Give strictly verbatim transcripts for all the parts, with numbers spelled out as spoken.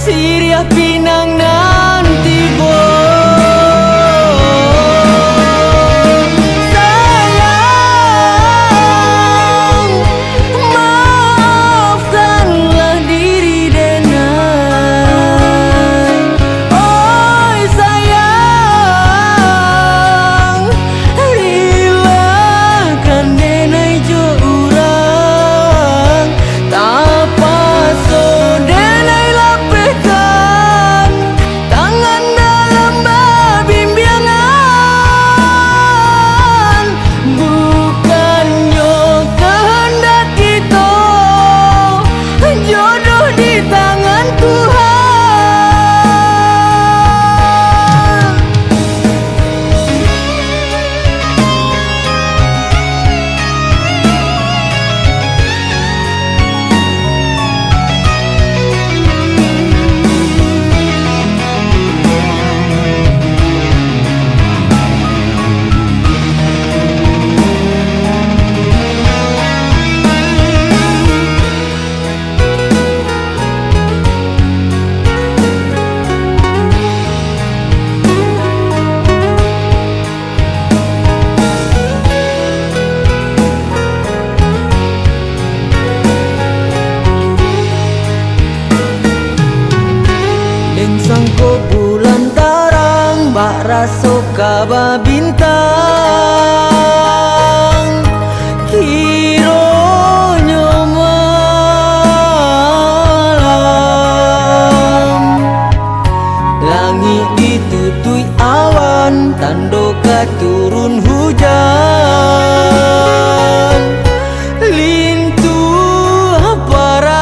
Siriah pinang nan tibo. Sayang, maafkanlah diri denai. Oi sayang, rilakan denai jo urang. Tapaso denai lapehkan tangan dalam babimbiangan. Bukannyo kahandak kito, jodoh di tangan Tuhan. Den sangko bulan tarang, bak raso ka babintang, kironyo malam. Langik ditutuik awan, tando ka turun hujan. Lintuah parasaan,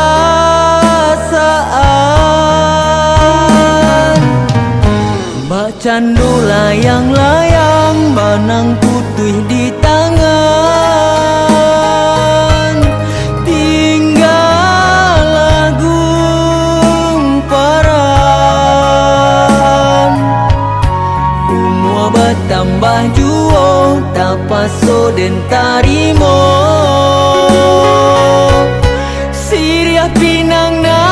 bak cando layang-layang, banang putuih di tangan. Tinggalah gumparan. Umua batambah juo, tapaso den tarimo. Siriah pinang nan